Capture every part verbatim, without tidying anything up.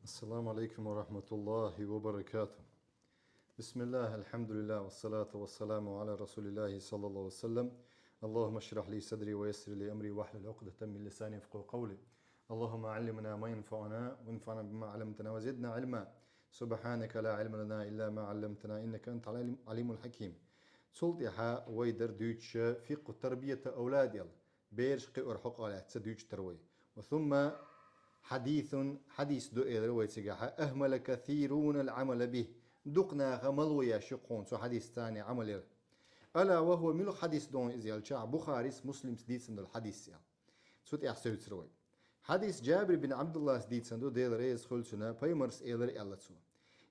السلام عليكم ورحمة الله وبركاته. بسم الله، الحمد لله، والصلاة والسلام على رسول الله صلى الله عليه وسلم. اللهم اشرح لي صدري ويسر لي أمري واحلل عقدة من لساني يفقهوا قولي. اللهم علمنا ما ينفعنا وانفعنا بما علمتنا وزدنا علما. سبحانك لا علم لنا إلا ما علمتنا إنك أنت العليم الحكيم. Цул тӀехьа вай дар дуьйцуш фикъхӀу тарбияту авлад ял. Бераш кхиор хьокъал яц ца дуьйцуш тар вай. Ва сумма хьадисун, хьадис ду элира вай цигахьа, ахмала касирун ал-амала бихӀ. Дукха наха мало еш ю кхуна цу хьадисца Ӏамал яр. Ала ва хӀува, муьлха хьадис ду иза аьлча, Бухарис, Муслимс дийцина долу хьадис ял. Цу тӀехь севцар вай. Хьадис Джабир бин Абдуллас дийцина ду, Дела реза хуьлу цунна, пайхамарс элира аьлла цо: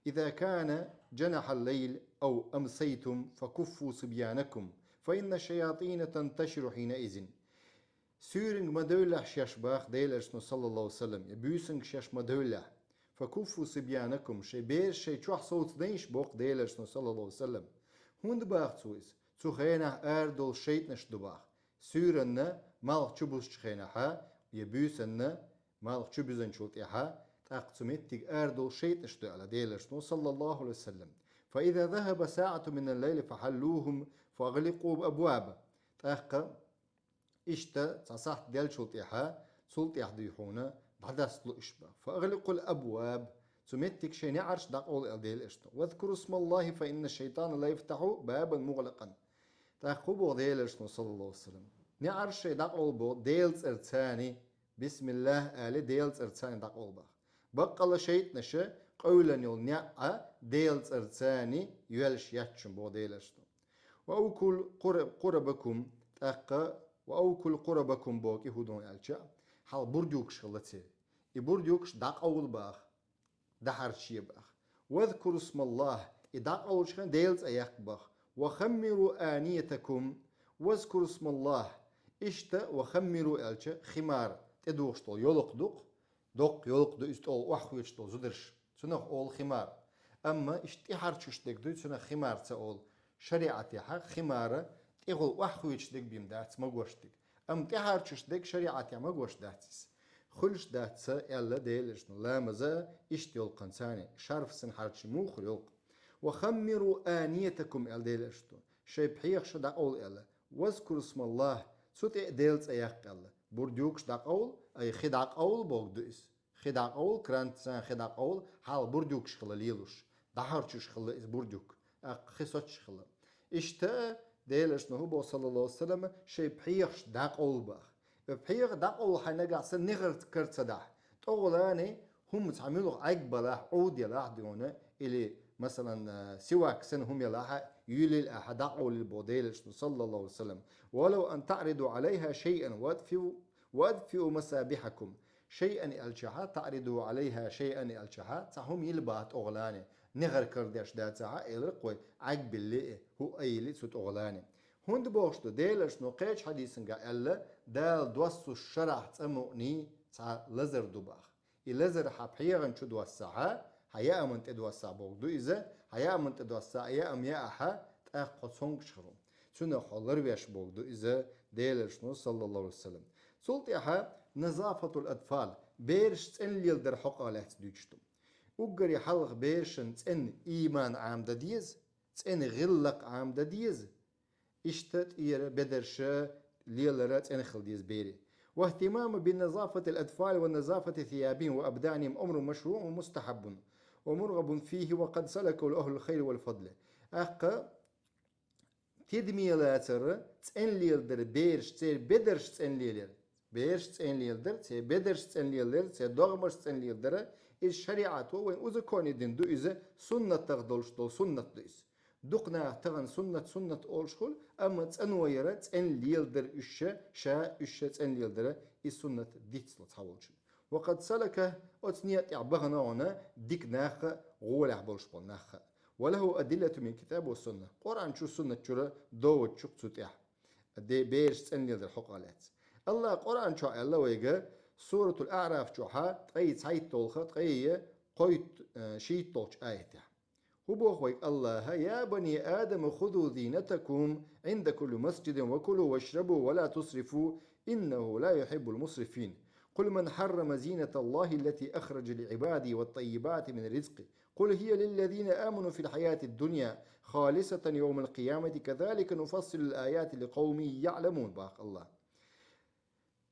«Иза кана джанахьал лайл ав амсайтум, факуффу сибьянакум, фа инна шаятина танташиру хьинаизин». Суьйранга ма девллехь шаьш баха Делан Элчано, саллаллаху алейхи ва саллям, я буьйсанга шаьш ма девллехь. «Факуффу сибьянакум», шайн бераш шайн чохь совцадайша боху Делан Элчано, саллаллаху алейхи ва саллям. ХӀунда баха цо иза? Цу хенахь арадолу шайтӀанаш ду баха. Суьйранна малх чу бузучу хенахьа, я буьйсанна малх чу буьзначул тӀаьхьа, тӀаккха цу меттиг арадолу шайтӀанаш ду аьлла Делан Элчано, саллаллаху алейхи ва саллям. «Фа иза захаба саӀату минал лайли фахьаллухум, фагӀликъу абваба». ТӀаккха иштта цхьа сахьт деллачул тӀаьхьа, цул тӀаьхьа дуй хьуна дӀадастало уьш баха. «ФагӀликъул абваб». Цу меттиг шайн неӀарш дӀакъовла аьлла Делан Элчано. «Вазкуру смаллахи фа инна шайтана ла яфтахьу бабан мугӀлакъан». ТӀаккха хӀун боху Делан Элчано, саллаллаху алейхи ва саллям? НеӀарш шайн дӀакъовла боху Делан цӀарца, бисмиллах али, Делан цӀарца дӀакъовла баха. Баккъала шайтӀанаша къевлина йолу неӀ а Делан цӀарца йоьллуш яц шуна боху Делан Элчано. «Ва авкул къура-, къурабакум», тӀаккха «ва авкул къурабакум» боху кӀи хӀун ду аьлча, хьалха бурдюкаш хилла церан. И бурдюкаш дӀакъовла баха, дӀахьарчае баха. «Вазкуру смаллах», и дӀакъовлучу хенахь Делан цӀе яккха баха. «Ва хаммиру аниятакум, вазкуру смаллах». Иштта «ва хаммиру» аьлча, химар тӀедухуш долу йолакх ду-кх, доккха йолакх ду иза, тӀехула охьахоьцуш долу зударш. Цунах олу химар. Амма иштта тӀехьарчуш дерг дуй, цунах химар ца олу. ШариӀатехьа химара тӀехула охьахоьцуш дерг бен дац, магош дерг. Амма тӀехьарчуш дерг шариӀатехь магош дац иза. Хуьлуш дац ца аьлла Делан Элчано, ламаза иштта йолу кханца, шарф санна хьарчий муха хуьлу йолу. «Ва хаммиру аниятакум», аьлла Делан Элчано, шайн пхьегӀаш дӀакъовла аьлла. «Вазкуру смаллах», цу тӀе а Делан цӀе яккха аьлла. Бурдюкаш дӀакъовла, ай, хи дӀакъовла боху ду иза. Хи дӀакъовла, кранца хи дӀакъовла, хьалха бурдюкаш хилла лелош. ДӀахьарчуш хилла иза бурдюк, тӀаккха хи соцуш хилла. Иштта Делан Элчано хӀун боху, саллаллаху алейхи ва саллям, шайн пхьегӀаш дӀакъовла баха. И пхьегӀа дӀакъовла хьайн нагахь санна негӀар кара ца дахь, тӀехула хӀума цхьа муьлха Ӏегбалахь, Ӏовда ялахь дуьйна, или, масалан, сивак санна хӀума ялахь, юьйлийла ахьа, дӀакъовлийла боху Делан Элчано, саллаллаху алейхи ва саллям. «Валав ан таӀриду Ӏалайха шайъан ва атфиу, ва атфиу масабихьакум». «Шайъан» аьллачахьа, «таӀриду Ӏалайха шайъан» аьллачахьа, цхьа хӀума йила баха тӀехула, негӀар карадеш дацахьа, элира-кх вай, Ӏегбилли, хӀуъа йили цу тӀехула. ХӀунда бохуш ду, Делан Элчано кхечу хьадисангахь аьлла, Дала доссуш шарахь цӀа мукъний цхьа лазар ду баха. И лазар хьан пхьегӀан чу доссахьа, хьан яаман тӀе доссахь боху ду иза, хьан яаман тӀе доссахь, яам яахьа, тӀаккха хьо цомгуш хир ву. Цунах хьо ларвеш боху ду иза Делан Элчано, саллаллаху алейхи ва саллям. Цул тӀаьхьа назафатул атфал, бераш цӀена леладар хьокъехь лаьцна дуьйцуш ду. Уггаре хьалха берашна цӀена ийман Ӏамадан деза, цӀена гӀиллакх Ӏамадан деза, иштта тӀера бедарш лелар цӀена хила деза берийн. «Вахтимаму биназафатил атфали ва назафати сиябихим ва абданихим амрун машруъун ва мустахьаббун, ва мургӀабун фихи, ва къад салакаху ахлул хайри вал фадли». ТӀаккха тидаме лацар, цӀена леладар бераш, церан бедарш цӀена лелаяр. Бераш цӀена леладар, церан бедарш цӀена лелаяр, церан догӀмаш цӀена леладар, иза шариӀато вайн узаконидина ду иза, суннатах долуш долу суннат ду иза. Дукха наха тахана суннат, суннат олуш хуьлу, амма цӀано яра цӀена леладар уьш ша, ша уьш ша цӀена леладар, и суннат дицло цхьаволчун. «Ва къад салака», оцу некъа тӀехь бахана хьуна дика нахха, гӀолехь болуш болу нахха. «Ва лаху адиллату мин китаби ва сунна». Къуръан чу, суннат чура довод чу-кх цу тӀехь. Де-, бераш цӀена леладар хьокъехь лаьцна. АллахӀа Къуръан чохь аьлла вайга, Суратул АӀраф чохьа, ткъе цхьайтталгӀа, ткъе кхойтт-, э, шийтталгӀачу аятехь. ХӀун боху вайга АллахӀа: «Я бани Адама, хузу зинатакум Ӏинда кулли масджидин ва кулу вашрабу ва ла тусрифу, иннаху ла юхиббул мусрифин». قل من حرم زينة الله التي أخرج لعباده والطيبات من الرزق قل هي للذين آمنوا في الحياة الدنيا خالصة يوم القيامة كذلك نفصل الآيات لقوم يعلمون, бах Аллах.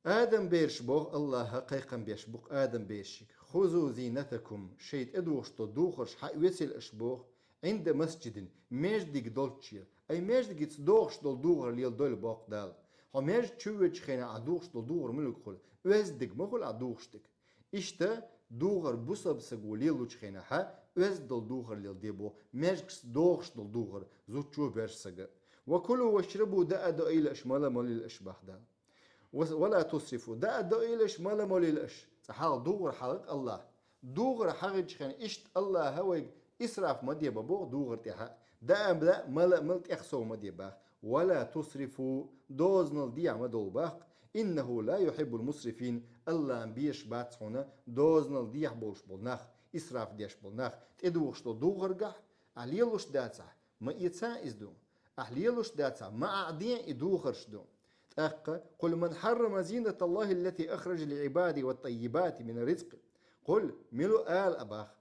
Адам бераш бох Аллаха кхайкхам беш бук Адам берашиг. خذوا زينتكم, шоай тӀедугӀуш дола духараш хьаэцийла аша бох, عند مسجد, междиг долчче. Ай междигаца дохаш дола духар леладойла бох Дала. Хьо межда чу венача хенахь Ӏа духаш дола духар муьлха хуьлу? Оьздиг ма хуьлу Ӏа духаш дерг. Иштта духар бусалба саго лелочу хенахь, оьзда дола духар леладе бох, междигца дохаш дола духар зудчо а, боьрша саго а. وكلوا واشربوا, даа а доийла аша, мала а молийла аша, бах Дала. ولا تسرفوا, даа а доийла аша, мала а молийла аша. Цкъа хьалха духар хьахийча Аллаха. Духар хьахийча хенахь иштта Аллаха вайга исраф ма де, ма боху духар тӀехь а. Даа а даа, мала а мала, тӀех сов ма де, бах. ولا تسرفوا, дозанал дехьа ма довла, бах. إنه لا يحب المسرفين, Аллаха безаш бац хьуна дозанал дехьа болуш болу нах, исраф деш болу нах. ТӀедухаш долу духаргахь, ахь лелош дацахь, ма эца иза ду. Ахь лелош дацахь, ма Ӏа де и духарш ду. ТӀаккха: قل من حرم زينة الله التي أخرج لعباده والطيبات من الرزق. قل, мила ву ала, а бах.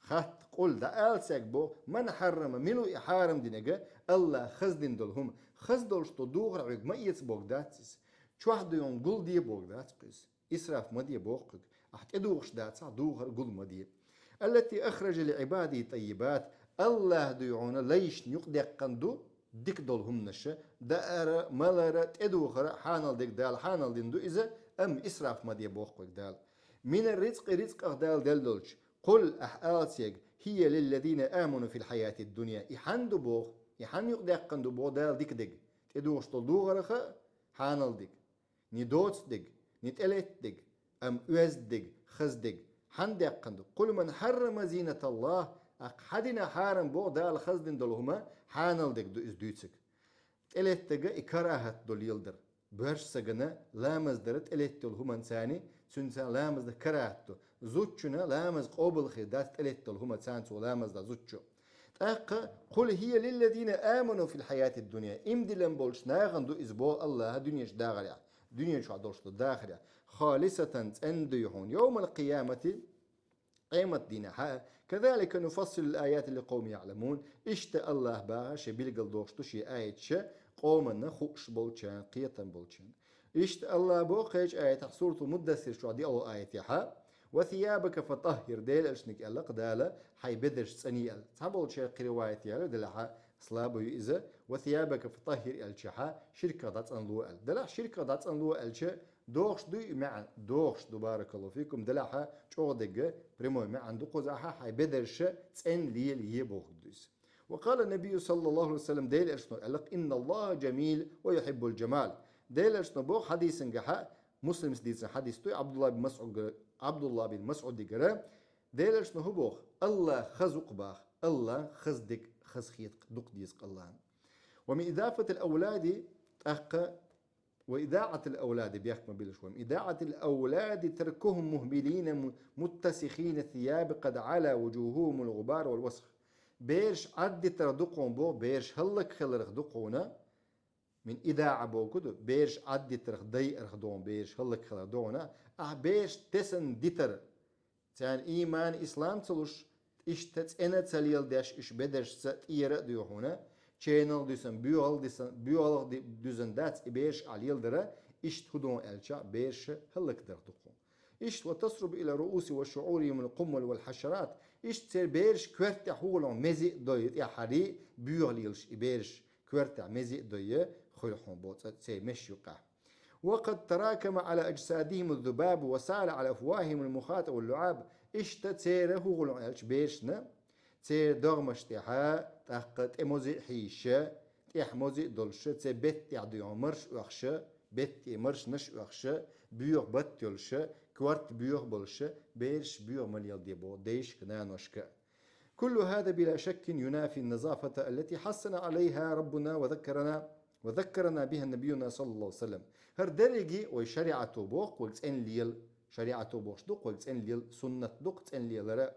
Хатта, قل, дӀаала цаьрга боху, من حرم, мила ву и хьарам динарг, Аллаха хаза дина долу хӀума, хаза долуш долу духар хьоьга ма эца бохург дац иза. Чохь дуй хьуна гулде бохург дац кху иза. Исраф ма де боху кхуьга. Ахь тӀедухаш дацахь, духар гул ма де. التي أخرج لعباده الطيبات, Аллаха дуй хьуна лайшна юкъадаьккхина ду дика долу хӀуманаш, даара, малара, тӀедухара, хьанал дерг Дала хьанал дина ду иза, амма исраф ма де боху кхуьга Дала. من الرزق, рицкъах Дала делла долчу. قل, ахь ала цаьрга, هي للذين آمنوا في الحياة الدنيا. И хьан ду боху, и хьан юкъадаьккхина ду боху Дала дика дерг? ТӀедухаш долу духарах а, хьанал дерг. Ни доцу дерг, ни тӀелетта дерг, амма оьзда дерг, хаза дерг хьан даьккхина ду? قل من حرم زينة الله, ахь хьан дина хьарам боху Дала хаза дина долу хӀума, хьанал дерг ду иза дуьйцург. ТӀелеттарг и карахӀат ду леладар. Боьрша сагана ламаз дар тӀелетта йолу хӀуманца, цуьнца ламаз дар карахӀат ду. Зудчунна ламаз къобал хир дац тӀелетта йолу хӀуманца, цо ламаз дан зудчо. ТӀаккха: قل هي للذين آمنوا في الحياة الدنيا. Иман диллина болчу нахана ду иза боху Аллаха дуьнен чу дахарехь, дуьнен чохь долуш долу дахарехь. خالصة, цӀена дуй хьуна, يوم القيامة, къемат дийнахь а, كذلك نفصل الآيات لقوم يعلمون. Иштта Аллаха баха шен билгал дохуш ду шен аяташ къоманна хууш болчарна, кхетам болчарна. Иштта Аллаха боху кхечу аятехь, Суратул Муддассир чохь диъалгӀа аятехь: وثيابك فطهر, Делан элчанга аьлла-кх Дала, хьайн бедарш цӀане аьлла. Цхьаболчеран кхин риваят яра делахь, слабо ю иза, وثيابك فطهر аьллачохь, ширках дӀацӀанло аьлла. Делахь ширках дӀацӀанло аьлча, дохуш дуй и маьӀна? Дохуш ду, баракаллаху фикум. Делахь чӀогӀа дерг, прямой маьӀна ду кхузахь, хьайн бедарш цӀена лелае бохург ду иза. وقال النبي صلى الله عليه وسلم, Делан элчано аьлла-кх: إن الله جميل ويحب الجمال. Делан элчано боху хьадисангахь, Муслимс дийцина хьадис ду, Абдулла бин МасӀуд-, Абдулла бин МасӀудигара, Делан элчано хӀун боху? Аллах хаза ву-кх, баха. Аллах хаза дерг, хаза хета дукха деза-кх Аллахна. ومن إضاعة الأولاد, тӀаккха, وإضاعة الأولاد, бехк ма биллалаш, ومن إضاعة الأولاد تركهم مهملين م-، متسخين الثياب قد علا وجوههم الغبار والوسخ. Бераш Ӏаддитарх ду-кх хьуна боху, бераш хӀаллакьхиларх ду-кх хьуна, من إضاعة бохург ду, бераш Ӏаддитарх, дайарх ду хьуна, бераш хӀаллакьхиларх ду хьуна, ахь бераш тесна дитар, царна ийман, ислам ца луш, иштта цӀена ца леладеш, уьш бедаршца тӀера а дуй хьуна, ченал дуьзна, боьхал дисан, боьхалгӀа ди-, дуьзна дац и бераш ахь леладар, иштта хӀун ду хьуна аьлча, бераш хӀаллакдарх ду-кх хьуна. Иштта وتصرب إلى الرؤوس وشعورهم القمل والحشرات. Иштта церан бераш коьртехь хӀун хуьлу хьуна, мези а дой, тӀаьххьара боьха лелаш и бераш, коьртехь мези а дой, хуьлу хьуна боху цӀа-, церан мешан юккъехь. وقد تراكم على أجسادهم الذباب وسال على أفواههم المخاط واللعاب. Иштта церан хӀун хуьлу хьуна аьлча берашна, церан догӀмаш тӀехь тӀаккха тӀе мози а хьийзаш, тӀехь мози а долуш, церан бетта тӀехь дуй хьуна марш оьхуш, бетта тӀе маршнаш оьхуш, боьха батт йолуш, коьрта боьха болуш, бераш боьха ма леладе боху дайшка, наношка. كل هذا بلا شك ينافي النظافة التي حثنا عليها ربنا وذكرنا، وذكرنا بها نبينا صلى الله عليه وسلم. ХӀара дерриге вай шариӀато боху-кх вайга цӀена лела, шариӀато бохуш ду-кх вайга цӀена лела, суннат ду-кх цӀена лелар.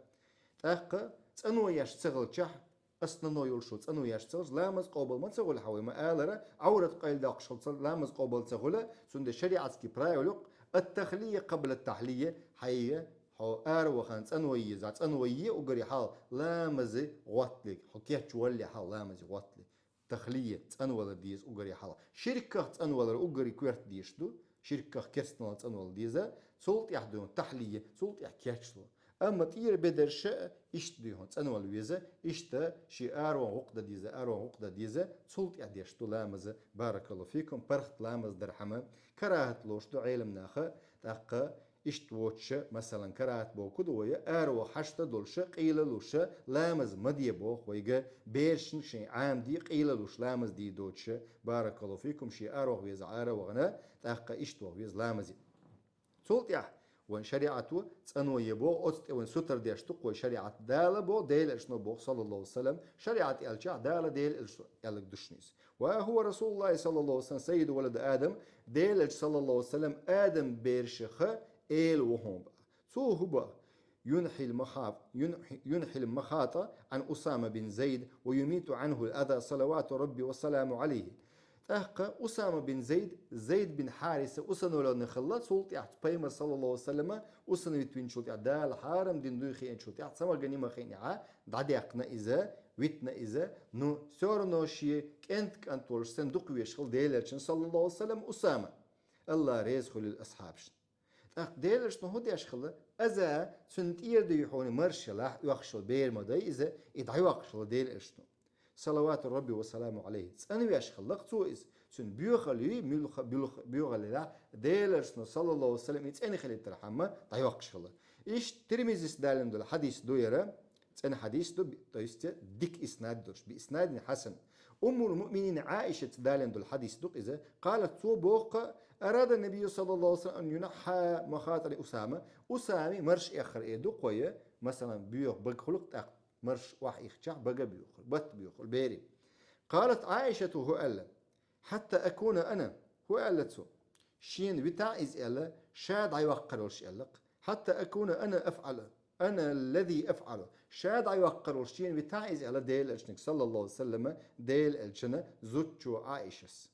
ТӀаккха цӀано еш ца хилчахь, основной йолуш цӀано еш ца хилча, ламаз къобал ма ца хуьлу хьан вай ма алара, Ӏоврат къайладоккхуш хилча ламаз къобал ца хуьлу, цундела шариатский правила ю-кх, التخلية قبل التحلية, хьайга хьо аравахана цӀанвайе, за цӀанвайе уггаре хьалха ламазе гӀоттале, хьо кечвалале хьалха ламазе гӀоттале. Тахлия, цӀанвала деза уггаре хьалха. Ширках цӀанвалар уггаре коьрта дезаш ду, ширках, керстаналах цӀанвала деза, цул тӀехьа ду тахлия, цул тӀехьа кечло. Амма тӀера бедарша иштта ду хьона цӀанвала веза, иштта ший араван гӀулакх дан деза, араван гӀулакх дан деза, цул тӀехьа деш ду ламаза, баракаллаху фикум, паргӀата ламаз дар хӀама. КарахӀат лош ду Ӏелам наха, тӀаккха иштта воцуша, масалан, карахӀат боху ду вай, араваха хьашта долуша, къийла луша, ламаз ма де боху вайга, берашна шайн Ӏамаде, къийла луш ламаз де доцуша, баракаллаху фикум, ший араваха веза, аравахана, тӀаккха иштта ваха веза ламазе. Цул тӀехьа вайн шариӀато цӀанвайе боху, оцу тӀе вайн сутара деш ду-кх вай шариӀат. Дала боху, Делан Элчано боху, саллаллаху алейхи ва саллям, шариӀат аьлчахь Дала, Делан Элчано аьлларг ду шуна иза. وها هو رسول الله صلى الله عليه وسلم سيد ولد آدم, Делан Элча, саллаллаху алейхи ва саллям, Адаман берашах эла ву хьуна боху. Цо хӀун боху? ينحي المخاط، ينحي، ينحي المخاط عن أسامة بن زيد ويميت عنه الأذى صلوات ربي وسلامه عليه. ТӀаккха Усама бин Зайд, Зайд бин Хьариса усанвелла хилла, цул тӀаьхьа Пайхамар, саллаллаху алейхи ва саллям, усанвитинчул тӀаьхьа, Дала хьарам дина дуй хиъначул тӀаьхьа, цамагани ма хиънехьа, дӀадаьккхина иза, витина иза, ну, всё равно шен кӀентан кӀант волуш санна дукха везаш хилла Делан Элчанна, саллаллаху алейхи ва саллям, Усама. АллахӀ реза хуьлийла асхьабашна. ТӀаккха Делан Элчано хӀун деш хилла? Аза цуьнан тӀера дуй хьуна марша елахь, оьхуш йолу бер ма дай иза, и дӀайоккхуш хилла Делан Элчано. Салавату Рабби ва саламу алейхи. ЦӀанвеш хилла-кх цо иза. Цуьнан боьхалла юй, муьлха-, буьлха-, боьхалла елахь, Делан Элчано, саллаллаху алейхи ва саллям, и цӀена хилийтархьама дӀайоккхуш хилла. Иштта Тирмизис далийна долу хьадис ду яра, цӀена хьадис ду, би-, то есть дика иснад долуш, би иснадин хьасан. Уммул муъминин Ӏаишаца далийна долу хьадис ду-кх иза. Къалат, цо боху-кх: «Арада набийю саллаллаху алейхи ва саллям ан юнахьха махатали Усама». Усами марша эххар эр ду-кх вай, масалан, боьха бага хуьлу-кх тӀаккха, марша охьаихчахь бага боьхур, батта боьхур, бери. Къалат Ӏаишату, хӀу аьлла: «Хьатта акуна ана», хӀу аьлла цо? Шена витахь иза аьлла, ша дӀайоккхур волуш аьлла-кх. «Хьатта акуна ана афӀалу, ана аллази афӀалу». Ша дӀайоккхур волуш шена витахь иза аьлла Делан Элчанга, саллаллаху алейхи ва саллама, Делан Элчана зудчо Ӏаишас.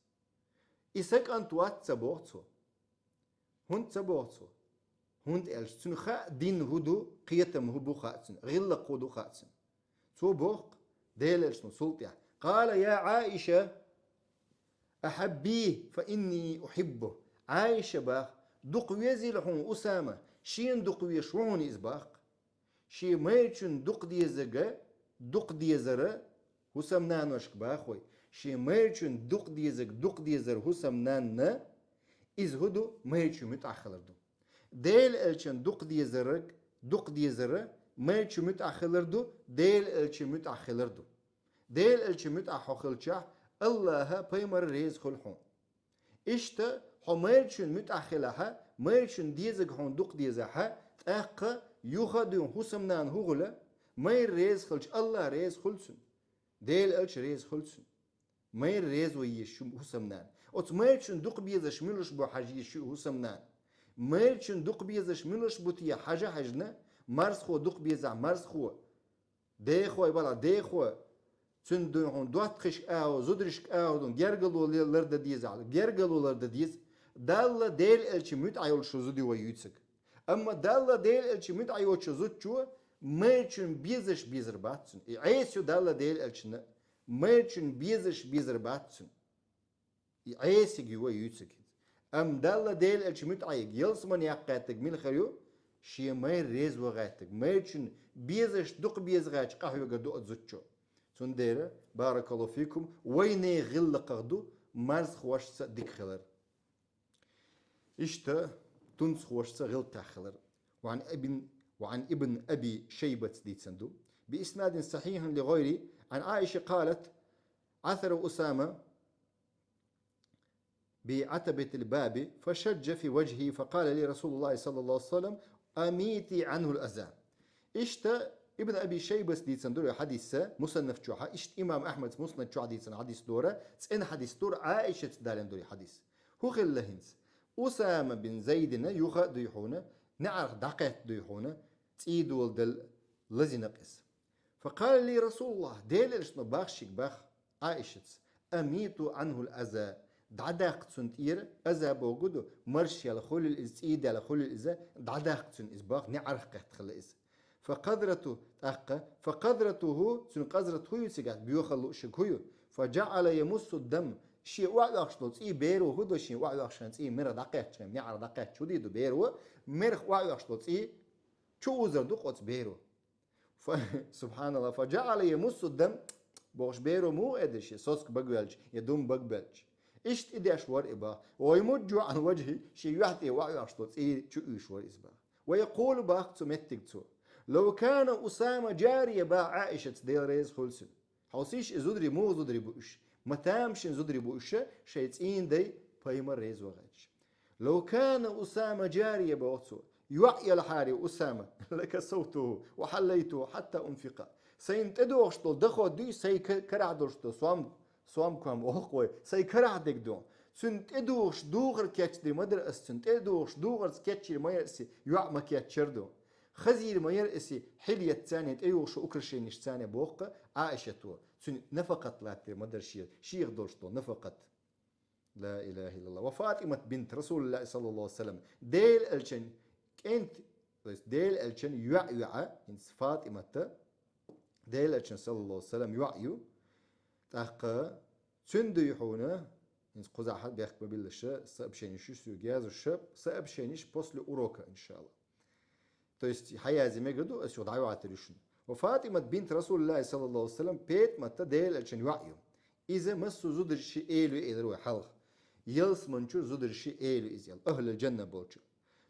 И сан кӀант вац ца боху цо. ХӀунда ца боху цо? ХӀунда аьлча цуьнан хаьа дин хӀун ду, кхетам хӀун бу хаьа цуьнан, гӀиллакх хӀун ду хаьа цуьнан. Цо боху-кх Делан Элчано цул тӀаьхьа: «Къала я Ӏаиша, ахьабби, фа инни ухьиббу». Ӏаиша, баха, дукха везийла хьуна Усама, шена дукха везаш ву хьуна иза, баха. Шен майрачун дукха дезарг дукха дезара хӀусамнаношка, баха вай. Шен майрачун дукха дезарг дукха дезара хӀусамнанна, иза хӀун ду, майрачун муьтӀахь хилар ду. Делан Элчан дукха дезарг дукха дезара майрачун муьтӀахь хилар ду, Делан Элчан муьтӀахь хилар ду. Делан Элчан муьтӀахь хьо хилчахь, АллахӀа, пайхамара реза хуьлу хьуна. Иштта хьо майрачун муьтӀахь хилахьа, майрачун дезарг хьуна дукха дезахьа, тӀаккха юха а дуьйна хӀусамнана хӀун хуьлу? Майра реза хилча, АллахӀ реза хуьлу цунна. Делан Элча реза хуьлу цунна. Майра реза ван еза шу хӀусамнана. Оцу майрачун дукха безарш муьлш бу хьажа еза шу хӀусамнана. Майрачун дукха безарш муьлш бу те хьажа хьаьжна, марзхо дукха безахь марзхо, дехой балахь дехо, цуьнан дуй хьуна доттагӀашка агӀо, зударшка агӀо дуй, гергало ле-, лардан дезахь, гергало лардан деза. Далла, Делан Элча муьтӀахь йолуш зуда ю вай юьйцург. Амма Далла, Делан Элча муьтӀахь йоцучу зудчо майрачун безаш безар бац цунна. И Ӏеса ю Далла, Делан Элчана, майрачун безаш безар бац цунна. И Ӏесиг ю вай юьйцург. Амма Далла, Делан Элча муьтӀахь ялсамане яккха гӀаьттиг мила хир ю? Шен майра реза ван гӀаьттиг. Майрачун безаш дукха беза гӀаьттича къахьоьгур ду оцу зудчо. Цундела, баракаллаху фикум, вайнехан гӀиллакхах ду марзхошца дика хилар. Иштта тунцахошца гӀиллакхех хилар. وعن ابن، وعن ابن أبي شيبة дийцина ду. بإسناد صحيح لغيره، عن عائشة قالت: عثر أسامة بعتبة الباب فشج في وجهه فقال لي رسول الله صلى الله عليه وسلم: أميطي عنه الأذى. Иштта Ибн Аби Шайбас дийцина ду и хьадис, Мусаннаф чохь, иштта имам Ахьмадс Муснад чохь дийцина хьадис дора, цӀена хьадис дора, Ӏаишаца далийна ду и хьадис. ХӀун хилла хӀинца? Усама бин Зайдина юха а дуй хьуна, неӀарх дӀакхетта дуй хьуна, цӀий доладелла лазийна-кх иза. فقال لي رسول الله, Делан Элчано баха шега, баха Ӏаишаца: أميطوا عنه الأذى, ДӀадаккха цунна тӀера, аза богу ду, марш яла хуьлил иза, цӀий даьла хуьлил иза, дӀадаккха цунна иза бах, неӀарх кхетта хила иза. Факъадрату, тӀаккха, факъадратуху, цуьнан къазрат хӀу ю цигахь, боьхалла луушиг хӀу ю? Фаджаъала ямуссу дам, шен охьавоьхуш долу цӀий беро хӀу до шен охьавоьхуш хилла цӀий мерах дӀакхаьчча, неӀарх дӀакхаьчча хӀу дийр ду беро, мерах охьавоьхуш долу цӀий чу узар ду оцу беро. Фа-, субханалла, фаджаъала ямуссу дам, бохуш беро муха эдира шен соцка багвелча, я дум багбелча. Иштта и деш вара и бах. Ва ямуджу ан ваджхи, шен юьхь тӀе охьавоьхуш долу цӀий чу уьйш вара иза бах. Ва якъулу бах цу меттиг цо. Лав кана Усама джария бах Ӏаишаца Дела реза хуьлу цунна. Хьовсийша и зударий муха зударий бу уьш? Ма тамашийна зударий бу уьш, шайн цӀийнан дай пайхамар реза вахийташ. Лав кана Усама джария боху цо. ЙоӀ елхьара Усама. Лакасавтуху ва хьаллайтуху хьатта унфика. Сайна тӀедогӀуш долу доход дуй, сайн ка-, карахь долуш долу сом-, сомком оху вай, сайн карахь дерг ду. Цуьнан тӀедогӀуш духар кечдир ма дара ас, цуьнан тӀедогӀуш духарца кечйир ма яра ас, йоӀ ма кечйир ду. Хазийр ма яра ас, хьил етташ царна тӀеюхуш украшенешца боху Ӏаишато. Цуьнан нафакъат латтар ма дара шен, шех долуш долу нафакъат. Ла илаха иллаллах. Ва Фатимат бинт Расулиллахи саллаллаху алейхи ва саллям. Дела элчан кӀент, то есть Дела элчан йоӀ йоӀа, хӀинца Фатимата, Дела элчан саллаллаху алейхи ва саллям йоӀ ю. ТӀаккха цуьнан дуй хьуна, хӀинца кхузахь бехк ма биллаша, сообщениш ю соьга язуша, сообщениш после урока, иншаллах. То есть, хьаязъе мегар ду, ас юха дӀайоьттур ю шуна. Ва Фатимат бинт Расулиллахи саллаллаху алейхи ва саллям, Петмата Дела элчан йоӀ ю. Иза массо а зударши эла ю элира вай хьалха. Ялсманчу зударши эла ю иза эл, ахлал джанна болчу.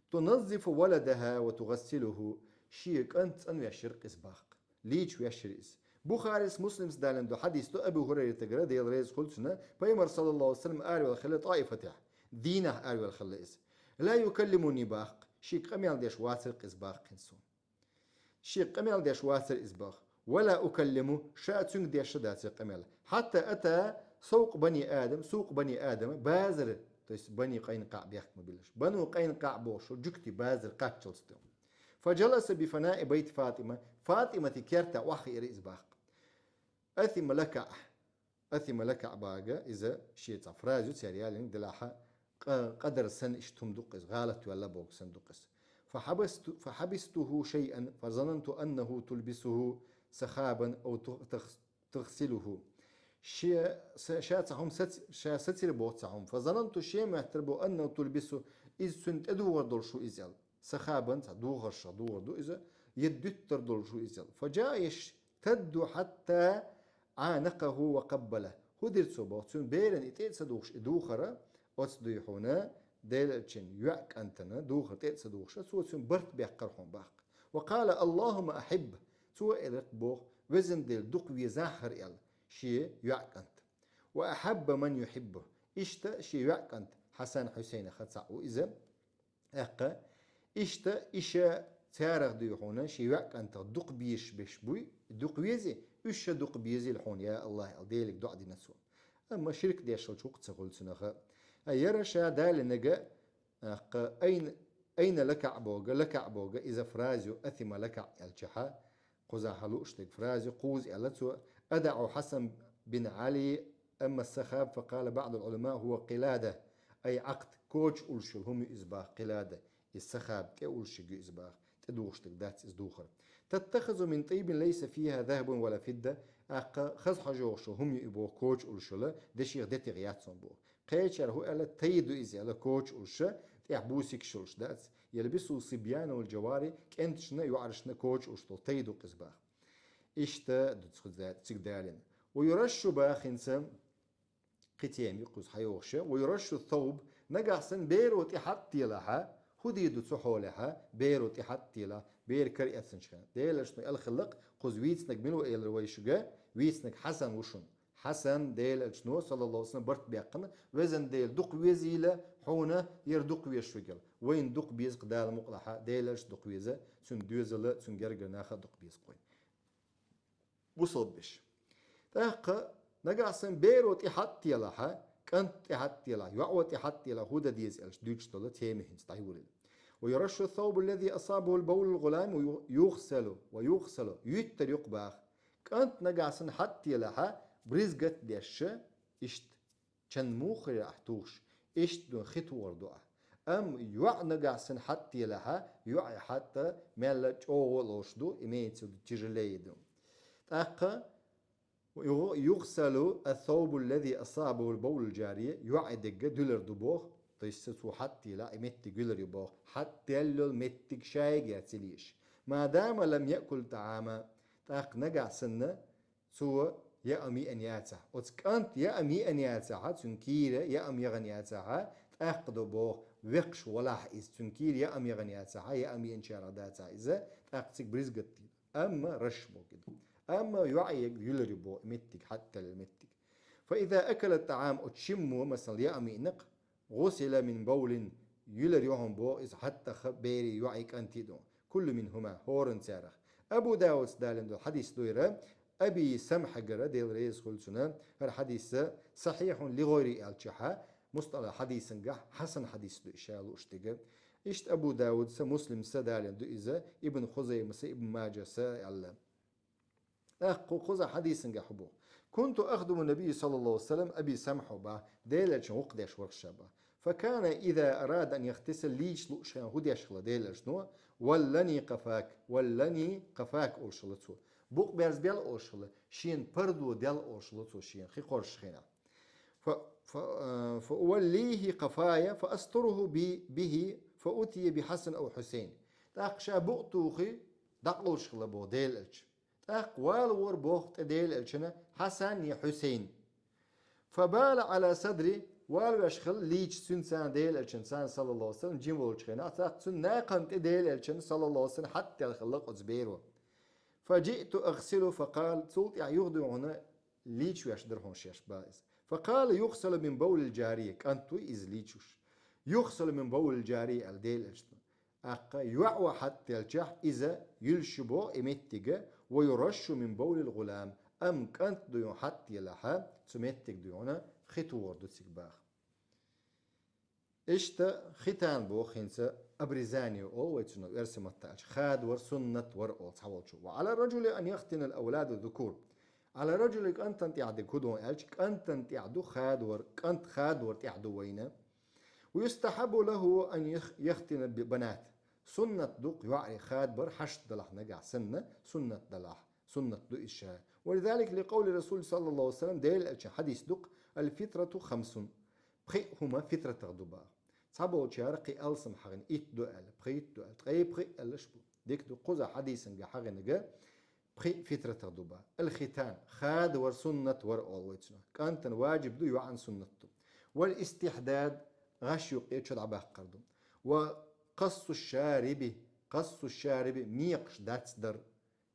Туназзифу валадаха ва тугассилуху. Шен кӀант цӀанвеш яра иза бах. Лийча веш яра иза. Бухарис, Муслимс далийна ду хьадис ду Абу Хурайратагара, Дела реза хуьлу цунна, Пайхамар саллаллаху алейхи ва саллям аравелла хилла ТӀаифатехь. Дийнахь аравелла хилла иза. Ла юкаллимуни бах, шега къамел деш вацара иза бах хӀинца. Шега къамел деш вацара иза бах. Ва ла укаллиму, ша цуьнга деш а дацара къамел. Хьатта ата сукъ бани Адам, сукъ бани Адам, базар, то есть Бани Къайнукъаъ бехк ма биллаш. Бану Къайнукъаъ бохуш, жуьгти базар кхаччалц тӀе. Фаджаласа би фанаи байт Фатима, Фатимати керта охьахиира иза бах. Асима лакаъ. Асима лакаъ бага, иза шен цхьа фраза ю, церан ялин делахьа, къа-, къадар сан иштта хӀума ду-кх иза, гӀалат ваьлла боху сан ду-кх иза. Фахабасту-, фахабистуху шайъан, фазананту аннаху тулбисуху сахабан ау тух-, тахс-, тахсилуху. Ше-, са-, ша цхьа хӀума сац-, ша сацира боху цхьа хӀума. Фазананту, шен моьттура боху, аннаху тулбису, иза цуьнан тӀедухар долуш ву иза аьлла. Сахабан, цхьа духаршах духар ду иза, я дуьттар долуш ву иза аьлла. Фаджаъа яштадду хьатта Ӏанакъаху ва къаббала. ХӀун дира цо боху? Цуьнан берана и тӀе а ца духуш, и духара, оцу дуй хьуна, Делан элчан йоӀ кӀантана духар тӀе а ца духуша, цо цуьнан барт баьккхира хьуна бах. Ва къала: «Аллахумма ахьибба». Цо элира боху: «Везан Дела, дукха везахь хӀара», — аьлла, шен йоӀ кӀант. «Ва ахьабба ман юхьиббу». Иштта шен йоӀ кӀант Хьасан Хьусайнах цхьаъ ву иза. ТӀаккха, иштта иша царах дуй хьуна, шен йоӀ кӀантах дукха безаш беш буй, дукха вези, уьш ша дукха безийла хьуна, я АллахӀ, аьлла, Делига доӀа дина цо. Амма ширк деш хилча хӀу-кх ца хуьлу цунах. А яра ша далинарг, тӀаккха, айна, айна лакаъ боху, лакаъ боху, иза фраза ю, асима лакаъ аьлчахьа, кхузахь лууш дерг фраза ю, кхузза аьлла цо: «Адаъу Хьасан бин Ӏали амма сахаб», факъала баъдул Ӏулама: «ХӀува къилада». Ай Ӏакъд, коча уллуш йолу хӀума ю иза бах, къилада. Иза сахаб тӀе уллуш ю иза бах, тӀе духуш дерг дац иза духар. «Таттахизу мин тӀийбин лайса фиха захабун ва ла фидда». ТӀаккха хаза хьожа йогӀуш йолу хӀума ю и боху, коча уллуш йолу, дешех, детех яц хьуна боху. Кхечара хӀу аьлла, тай ду иза аьлла, коча уллуш, тӀехь бусикаш йолуш дац. «Ялбисуху сибьяну вал джавари», кӀенташна, йоӀаршна коча уллуш долу тай ду-кх иза бах. Иштта ду цу да-, цига далийна. «Ва юрашшу», бах хӀинца, кхин тема ю кхуза хьайогӀуш. «Ва юрашшу сауб», нагахь санна беро тӀе хьатӀ телахьа, хӀу дийр ду цу хьолехьа, беро тӀе хьатӀ телахь, бер кара эцначу хенахь. Делан элчано аьлла хилла-кх, кхуза вийцинарг мила ву элира вай шуьга, вийцинарг Хьасан ву шуна. Хьасан, Делан элчано, саллаллаху алейхи ва саллям, барт баьккхина, везан Дела, дукха везийла хьуна, яра дукха везаш верг аьлла. Вайна дукха беза-кх Дала мукъалахьа, Делан элча дукха веза, цуьнан доьзал а, цуьнан гергара нах а дукха беза-кх вайна. Бусалбеш. ТӀаккха нагахь санна беро тӀе хьатӀ телахьа, кӀант тӀе хьатӀ телахь, йоӀо тӀе хьатӀ телахь, хӀу дан деза аьлча дуьйцуш долу тема хӀинца дӀайолийла. «Ва юрашшу саубу ллази асабахул бавлул гӀулам ва ю-, югъсалу, ва югъсалу». Юьттар ю-кх бах. КӀант нагахь санна хьатӀ телахьа, брызгать деш, иштта Шен муххале ахь тухуш, иштта ду хи тохар ду ахь. Амма йоӀ нагахь санна хьатта телахьа, йоӀе хьатта мелла чӀогӀа лош ду, имеется в виду тяжелее ду. ТӀаккха югъ-, югъсалу ас-саубу аллази асабаху албаулу алжария, йоӀе дегга дуьлар ду боху, то есть цо хьатта тела, и меттиг дуьлар ю боху, хьатта тел йолу меттиг шайга яц илийш. Ма дама лам яъкул таама, тӀаккха нагахь санна, цо яа-м йиъна яцахь. Оцу кӀант яа-м йиъна яцахьа, цуьнан кийра яа-м яхана яцахьа, тӀаккха до боху, векхаш валахь иза, цуьнан кийра яа-м яхана яцахьа, яа-м йиъначарах дацахь иза, тӀаккха цига бризгат дина. Амма раш боху иза. Амма йоӀе юьлар ю боху меттиг, хьатта тел меттиг. Фа иза акала таам, оцу шиммо, масала, яа-м йиъна-кх, гъусила мин баулин, юьлар ю хьуна боху иза хьатта тела берийн, йоӀийн, кӀантийн ду. Куллу минхума, хӀоранна царах. Абу Дауда далийна долу хьадис ду хӀара, Аби Самхьагара, Дела реза хуьлда цунна, хӀара хьадис сахьихьун ли гӀайрихӀи аьллачохь, мусталахь хьадисангахь хьасан хьадис ду и ша лууш дерг. Иштта Абу Даудас а, Муслимас а далийна ду иза, Ибн Хузаймас а, Ибн Мажас а аьлла. ТӀаккха кху кхуза хьадисангахь хӀун боху? Кунту ахдуму набий саллаллаху алейхи ва саллям, Аби Самхьо боху, Делан элчанна гӀуллакх деш вара ша боху. Факана иза арада ан яхтасила, лийча лууш хенахь хӀун деш хилла Делан элчано? Валлани кафак, валлани кафак олуш хилла цо. Букъ берзабел олуш хилла, шена пардо дел олуш хилла цо шена, хи кхоршучу хенахь. Фа, фа, э, фа уваллихи кафая, фа астуруху би, бихи, фа утия би Хьасан ау Хьусейн. ТӀаккха ша букъ тухий, дӀакъовлуш хилла боху Делан элча. ТӀаккха валавора боху тӀе Делан элчанна Хьасан я Хьусейн. Фа бала Ӏала садри, валавеш хилла лийча цуьнан царна Делан элчанна, царна, саллаллаху алейхи ва саллям, жима волчу хенахь, тӀаккха цуьнан накхана тӀе Делан элчанна, саллаллаху алейхи ва саллям, хьатта тела хилла оцу беро. Фа жиъту агъсилу, фа къала, цул тӀаьхьа юхадуьйхьуна лийча веш дара хьуна шаьш боху иза. Фа къала юхсалу мин баулил жария, кӀант ву иза лийчуш. Юхсалу мин баулил жария аьлла Делан элчано. ТӀаккха йоӀ ван хьатта телчахь, иза юьллуш ю боху и меттиг, ва юрашшу мин баулил гӀулам, амма кӀант дуьйхьуна хьатта телахь, цу меттиг дуьйхьуна хи тохар ду цига боху. Иштта хитан боху хӀинца обрезание олу вай цунах оьрсийн маттахь аьлча, хадавар суннат вара олу цхьаволчо. Ва Ӏала ражули ан яхтина ал-авлада зукур. Ӏала ражули, кӀантана тӀехь дерг хӀун ду аьлча, кӀантана тӀехь ду хадавар, кӀант хадавар тӀехь ду вайна. Ва юстахьаббу лаху ан ях-, яхтина би-, банат. Суннат ду-кх йоӀе хадабар хьашт далахь нагахь санна, суннат далахь, суннат ду иза ша. Ва лизалика ли къавли Расул саллаллаху алейхи ва саллям, Делан элчан хьадис ду-кх, ал-фитрату хамсун. Пхиъ хӀума фитратах ду боху. Цхьаболчара кхин алсам хьахийна, итт ду аьлла, пхийтта ду аьлла, ткъе пхиъ аьлларш бу. Дика ду, кхуза хьадисангахь хьахийнарг пхиъ фитратах ду боху. Ал-хитан, хадавар суннат вара олу вай цунах. КӀантана ваджиб ду, йоӀана суннат ду. Вал-истихьдад, гӀаш юккъе чо дӀабаккхар ду. Ва къассу шариби, къассу шариби, мекхаш дацдар.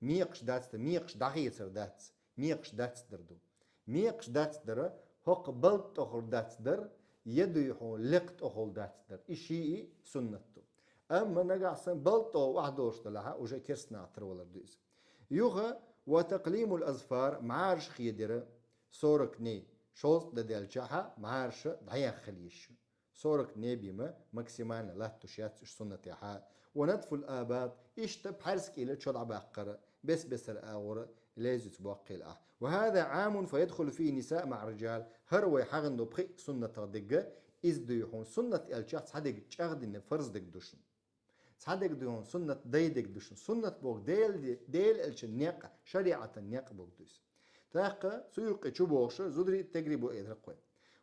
Мекхаш дацдар, мекхаш дӀахецар дац, мекхаш дацдар ду. Мекхаш дацдара, хӀокху балда тӀехула дацдар, я дуьйхьуна лекха тӀехула дацдар. И шиъ суннат ду. Амма нагахь санна балда тӀехула охьадолуш далахь, уже керстанах тарвалар ду иза. Юха ва такълимул азфар, мӀараш хедира, сорок дней, шовзткъа де даьлчахьа мӀараша дӀаяххал йиш ю. Сорок дней бен ма максимально латтош яц уьш суннатехьа. Ва натфул абат, иштта пхьаьрса кӀийла чо дӀабаккхара, бес-бесара агӀора лезаца боккхийла ахь. Ва хаза Ӏамун фа ядхулу фихи ниса маӀа рижал, хӀара вай хьахийна долу пхиъ суннатах дерг, иза дуьйхьуна суннат аьлчахь цхьа дерг чӀагӀдина, фарз дерг ду шуна. Цхьа дерг ду хьуна, суннат дай дерг ду шуна. Суннат боху Делан, Делан элчан некъ, шариӀатан некъ боху ду иза. ТӀаккха цу юккъе чу бохуша зударий тегри бу эдара кхой.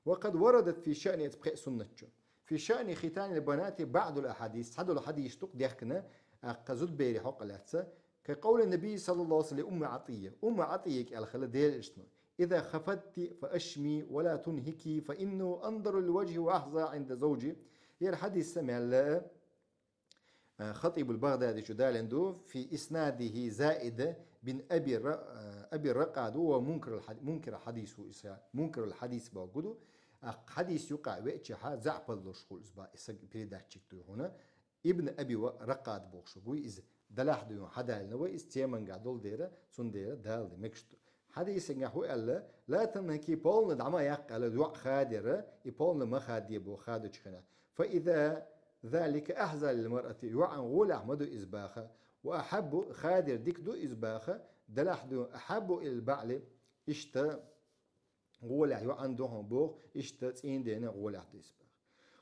Ва къад варадат фи шаъни, эца пхеа суннат чу. Фи шаъни хитанил банати баъдул ахьадис, цхьадолу хьадис ду-кх дехкина, аккха зудбери хьокъа лаьцна, ка къовли наби саллаллаху алейхи ва саллям ли умми Ӏатийя. Умми Ӏатийя кӀел хила Делан элчано: «Иза хафадти фа ашми, ва ла тунхики, фа иннаху анзару лил важхи ва ахза Ӏинда завжи». Яра хьадис мел Э, Хатибул Багъдадичу далийна ду, фи иснадихи Заида бин Аби Ра-, э, Аби Ракъад ва мункарул хьад-, мункарул хьадис ву иса, мункарул хьадис боху ду. А хьадис юкъахь веачахьа заьӀапаллуш хуьлу иза боху, иса передатчик ду хьуна. Ибн Аби ва Ракъад бохуш ву иза. Далахь ду хьуна хьадалина вай, иза теманга долу дера, цундела дала де мегаш ду. Хьадисангахь хӀу аьлла: «Ла танхики, полна дӀа ма яккха», аьлла, йоӀ хадера, и полна ма хадде боху хадучу хенахь. «Фа иза залика ахза лил маръати», йоӀан гӀолехь ма ду иза баха, «ва ахьаббу», хадер дика ду иза баха, далахь ду, «ахьаббу илал баъли», иштта гӀолехь йоӀана ду хьуна боху, иштта цӀийндена гӀолехь ду иза боху.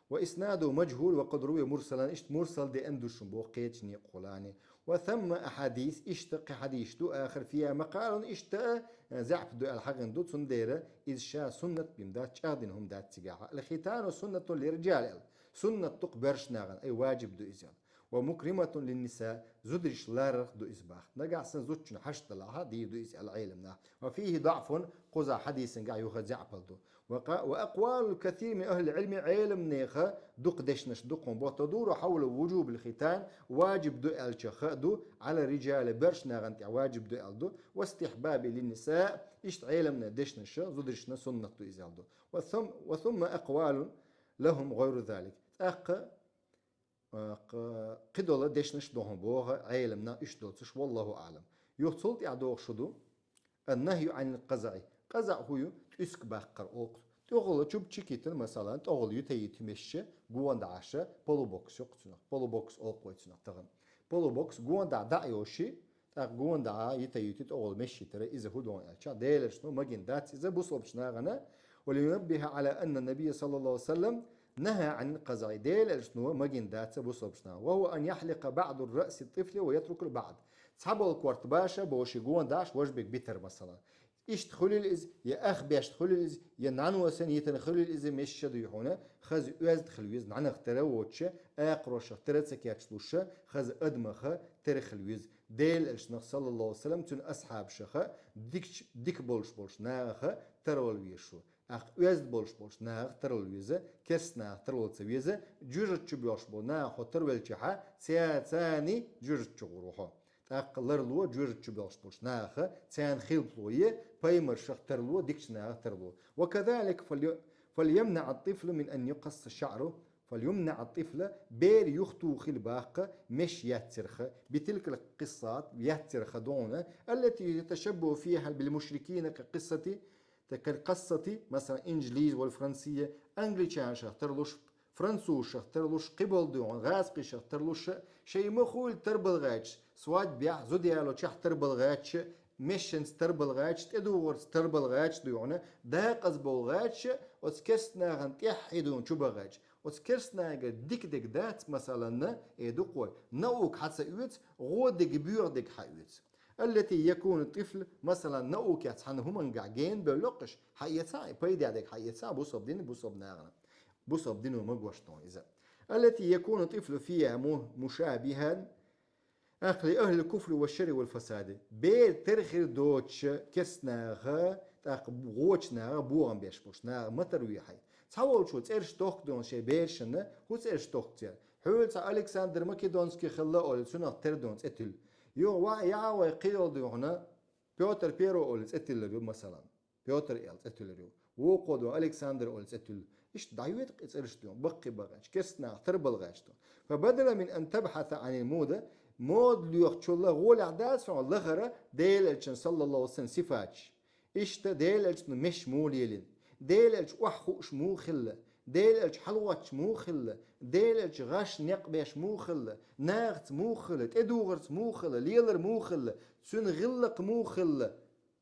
وإسناده مجهول وقد روي مرسلا, иштта мурсал деана ду шуна боху кхечу некъахула. وثم أحاديث, иштта кхин хьадисаш ду, آخر فيها مقال, иштта а заьӀап ду аьлла хьахийна ду, цундела иза ша суннат бина дац, чӀагӀдина хӀума дац цигахь. الختان سنة للرجال аьлла, суннат ду-кх боьрша нахана, ай, важиб ду иза аьлла. ومكرمة للنساء, зударшна ларарх ду иза боху. Нагахь санна зудчун хьашт далахь а, дийр ду иза аьлла Ӏеламнаха. وفيه ضعف, кхузахь хьадисан чохь юха заьӀапал ду. وق-, وأقوال الكثير من أهل العلم, Ӏеламнехан дукха дешнаш ду кхунна боху, تدور حول وجوب الختان, важиб ду аьллачух а ду, على الرجال, боьрша нахана тӀехь важиб ду аьлла ду, واستحباب للنساء, иштта Ӏеламнехан дешнаш, зударшна суннат ду иза аьлла ду. وثم, وثم أقوال لهم غير ذلك. ТӀаккха а, кх-, кхидолу дешнаш ду хьуна боху Ӏеламнаха, уьш доцуш, والله أعلم. Юха цул тӀаьхьа догӀуш хӀун ду? النهي عن القزع. КъазаӀ хӀун ю? ТӀуьск баккхар олу-кх. ТӀехула чубчик йитина, масала, тӀехула юьтуьйту мешаш, гонадӀаш, полубокс ю-кх цунах. Полубокс олу-кх вай цунах тахана. Полубокс гонадӀа дӀа а йолуш, тӀаккха гонадӀа йитуьйту, тӀехула мешаш йитира, иза хӀун ду аьлча, Делан Элчано магийна дац иза бусалбачу нахана, ولينبه على أن النبي صلى الله عليه وسلم نهى عن القزع. Делан Элчано магийна дац бусалбачу нахана. وهو أن يحلق بعض رأس الطفل ويترك البعض. Цхьаболу корта баша, боху, ши гонадӀаш важа берг битар, масала. Иштта хуьлийла иза, я ах бешна хуьлийла иза, я нӀаьнос санна йитина хуьлийла иза, мешаш ду хьуна, хаза оьзда хила веза, нӀаьнах тера а воцуш, акхарошах тера а ца кечлуш, хаза адамах тера хила веза. Делан Элчанах, саллаллаху алейхи ва саллям, цуьнан асхьабашах дикачу, дика болуш болчу нахах тарвала везаш ву. ТӀаккха оьзда болуш болчу нахах тарвала веза, керста нахах тарвала ца веза, жоьжахати чу боьлхуш болу нахах хьо тарвелчахьа, цаьрца цхьаьна жоьжахати чу гӀур ву хьо. ТӀаккха ларло жоьжахати чу боьлхуш болчу нахах, царна хилпало е, пайхамаршах тарло, дикачу нахах тарло. وكذلك فلي-, فليمنع الطفل من أن يقص شعره، فليمنع الطفل, бер юхатухийла боху-кх, мешаш еттарх, بتلك القصات, еттарх ду хьуна, التي يتشبه فيها بالمشركين كقصة, كالقصة, масала, الإنجليز والفرنسية, англичанашах тарлуш, французашах тарлуш, кхиболу ду хьуна, гӀазкхишах тарлуш, шайн ма хуьлу тарбала гӀерташ, свадьбехь, зуда ялочохь тарбала гӀерташ, мешанца тарбала гӀерташ, тӀедугӀарца тарбала гӀерташ ду хьуна, декъаза бовла гӀерташ, оцу керста нахана тӀаьхьа хьийзош чу бан гӀерташ. Оцу керста нахана дика дерг дац, масалан, э, дукха вай, наука хьа ца оьцу, гӀо дерг, боьха дерг хьаоьцу. التي يكون الطفل, масалан, наукехь цхьана хӀумангахь гена бевлла-кх уьш, хьаэца, пайдехь дерг хьаэца, бусалба дин, бусалба нахана. Бусалба дино ма гуш ду хьуна иза. التي يكون الطفل فيها م-, مشابها, тӀаккха, لأهل الكفر والشر والفساد. Бер тера хир доцуш керста наха, тӀаккха гӀочу наха бохам беш болуш наха ма тарве хьайн. Цхьаволчо цӀераш тохку ду хьуна шайн берашна, хӀун цӀераш тохку церан? Хьуьлла цхьа Александр Македонский хилла олий, цунах тера ду хьуна цӀе туьллу. Юха ваха яхьа вай кхийолу ду хьуна, Пётр Первый олий цӀе туьллур ю, масалан. Пётр аьлла цӀе туьллур ю. Вукхо ду Александр олий цӀе туьллу. Иштта дӀайоьду-кх и цӀераш ду хьуна, баккхий бан гӀерташ, керста наха тарбала гӀерташ ду хьуна. فبدلا من أن تبحث عن الموضة, мода лоьхучул гӀолехь дац хьуна лахара Делан Элчанан, саллаллаху алейхи ва саллям, сифаташ. Иштта Делан Элчано мешаш муха лелийна, Делан Элча охьахууш муха хилла, Делан Элча хьалагӀоттуш муха хилла, Делан Элча гӀаш некъ беш муха хилла, нахаца муха хилла, тӀедугӀарца муха хилла, лелар муха хилла, цуьнан гӀиллакх муха хилла.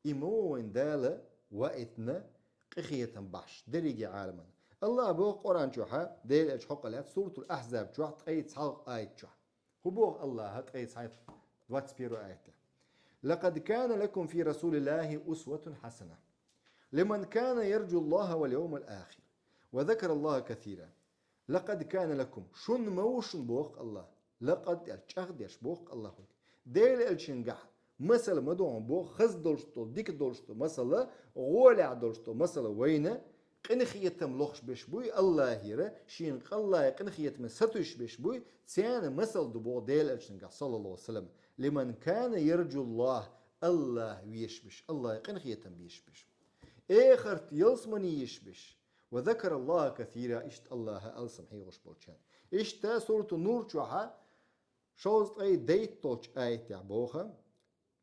И ма ву вайна Дала ваийтина къинхетам бахьаш дерриге Ӏаламна. АллахӀа боху Къуръан чохь, Делан Элча хьокъехь лаьцна, Суратул Ахьзаб чохь, ткъе цхьалгӀа аят чохь. ХӀун боху АллахӀа ткъе цхьалгӀа, двадцать первый аят? لقد كان لكم في رسول الله أسوة حسنة لمن كان يرجو الله واليوم الآخر وذكر الله كثيرا. لقد كان لكم, шуна ма ву шуна, боху АллахӀа. Лакъад аьлча чӀагӀдеш боху АллахӀа. Делан Элчангахь масал ма ду хьуна боху, хаза долуш долу, дика долуш долу масал, гӀолехь долуш долу масал вайна, къинхетам лохуш беш буй АллахӀера, шена къаллай къинхетаме сатуьйсуш беш буй, церан масал ду боху Делан Элчангахь, саллаллаху алейхи ва саллям. لمن كان يرجو الله, АллахӀ везаш беш, АллахӀе къинхетам безаш беш. Эхарт, ялсамани езаш беш. وذكر الله كثيرا, иштта АллахӀа алсам хьехош болчарна. Иштта Суратун Нур чохь шовзткъе дейтталгӀачу аятехь боху,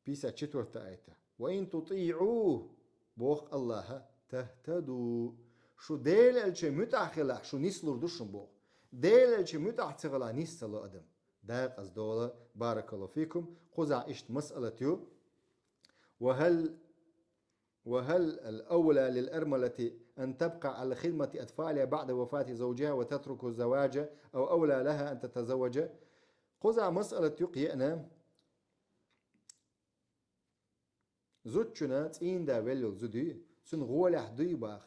пятьдесят четвёртый аятехь: وإن تطيعوه, боху АллахӀа, تهتدوا. Шу Делан Элчан муьтӀахь хилахь, шу нислур ду шуна боху. Делан Элчан муьтӀахь ца хилахь, нис ца ло адам. Декъаза долу, баракаллаху фикум, кхузахь иштта масъалат ю. وهل وهل الأولى للأرملة أن تبقى على خدمة أطفالها بعد وفاة زوجها وتترك الزواج، أو أولى لها أن تتزوج؟ Кхузахь масъалат ю кхы а. Зудчунна, цӀийнда велла йолу зуда, цуьнан гӀолехь дуй боху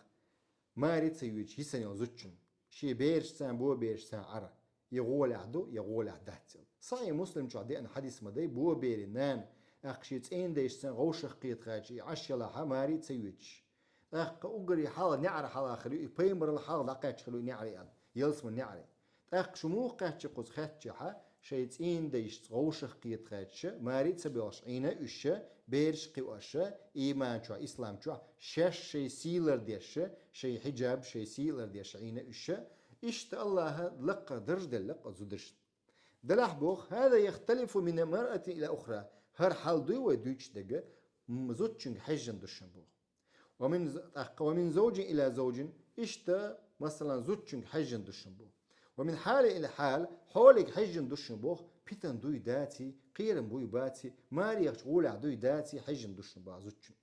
маре ца йоьдуш йисина йолу зудчунна. Шен берашца, боберашца Ӏара. Я гӀолехь ду, я гӀолехь дац аьлла. Сахьихь Муслим чохь деана хьадис ма дай, боберийн нана, тӀаккха шен цӀийндайшца вовшах кхетахь, и Ӏаш елахь маре ца йоьдуш. ТӀаккха уггаре хьалха неӀар хьалха хир ю, и пайхамарал хьалха дӀакхаьчна хир ю и неӀар аьлла, ялсаманин неӀар. ТӀаккха шу муха кхаьчна кхуза хаьттича, шайн цӀийндайшца вовшах кхетахь, маре ца боьлхуш Ӏийна уьш, бераш кхиош, ийман чохь, ислам чохь, шаьш шайн сий лардеш, шайн хьиджаб, шайн сий лардеш Ӏийна уьш, иштта Аллаха лаккхара дарж делла кху зударшна. Делахь боху: «هذا يختلف من المرأة إلى أخرى». ХӀара хьал дуй вай дуьйцуш дерг, м, зудчуьнга хьежжина ду шуна боху. «ومن ز-», тӀаккха: «ومن زوج إلى زوج», иштта, масалан, зудчуьнга хьежжина ду шуна боху. «ومن حال إلى حال», хьоле хьежжина ду шуна боху, питана дуй даций, кхерам буй баций, марехчу гӀолехь дуй даций, хьежжина ду шуна боху зудчуьнга.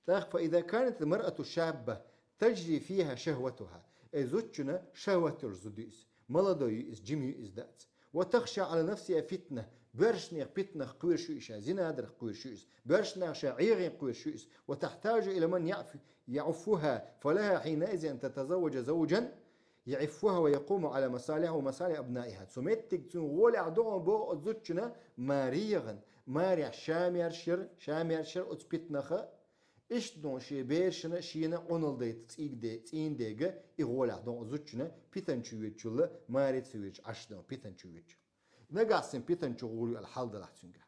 ТӀаккха: «فإذا كانت المرأة شابة تجري فيها شهوتها». Ай зудчунна шахӀват йолуш зуда ю иза. Молодой ю иза, жима ю иза дац. «وتخشى على نفسها فتنة». Боьршнех питанах кхоьруш ю иза, зинадарх кхоьруш ю иза. Боьршнех ша Ӏехийна кхоьруш ю иза. «وتحتاج إلى من يعف-، يعفها، فلها حينئذ أن تتزوج زوجا يعفها ويقوم على مصالحها ومصالح أبنائها». Цу меттиг цуьнан гӀолехь ду хьуна боху оцу зудчунна маре яхана. Марехь ша маьрша яра, ша маьрша яра оцу питанах. Иштта ду хьуна шен берашна шена Ӏуналла дайта цӀийгде-, цӀийндега, и гӀолехь ду хьуна зудчунна, питана чу йоьдучул маре ца йоьдуш Ӏаш ду хьуна, питана чу йоьдучул. Нагахь санна питана чу гӀур ю аьлла хьал делахь цуьнгахь.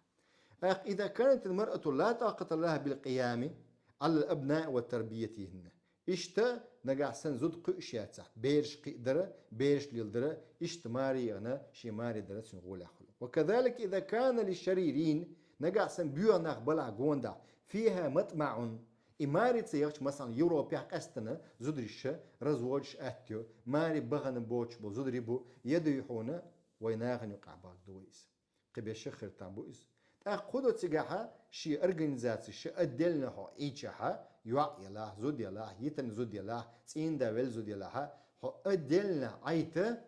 ТӀаккха: «إذا كانت المرأة لا طاقة لها بالقيام على الأبناء وتربيتهن». Иштта нагахь санна зуда кхуьуш яцахь, бераш кхиадар, бераш леладар, иштта маре яхана, шен маре дар цуьнан гӀолехь хуьлу. «وكذلك إذا كان للشريرين», нагахь санна боьха нах балахь гондахь, «فيها مطمع». И маре ца яхча, масалан, Европехь къаьстина зударша разводаш атта йо, маре бахана боцуш болу зударий бу, я дуй хьуна, вайн нахана юкъахь бахка ду вай иза. Кхин бешах хир там бу иза. ТӀаккха хӀун до цигахь, шен организацеш отдельно хьо Ӏийчахь, йоӀ елахь, зуда елахь, йитина зуда елахь, цӀийнда велла зуда елахь, хьо отдельно Ӏайта,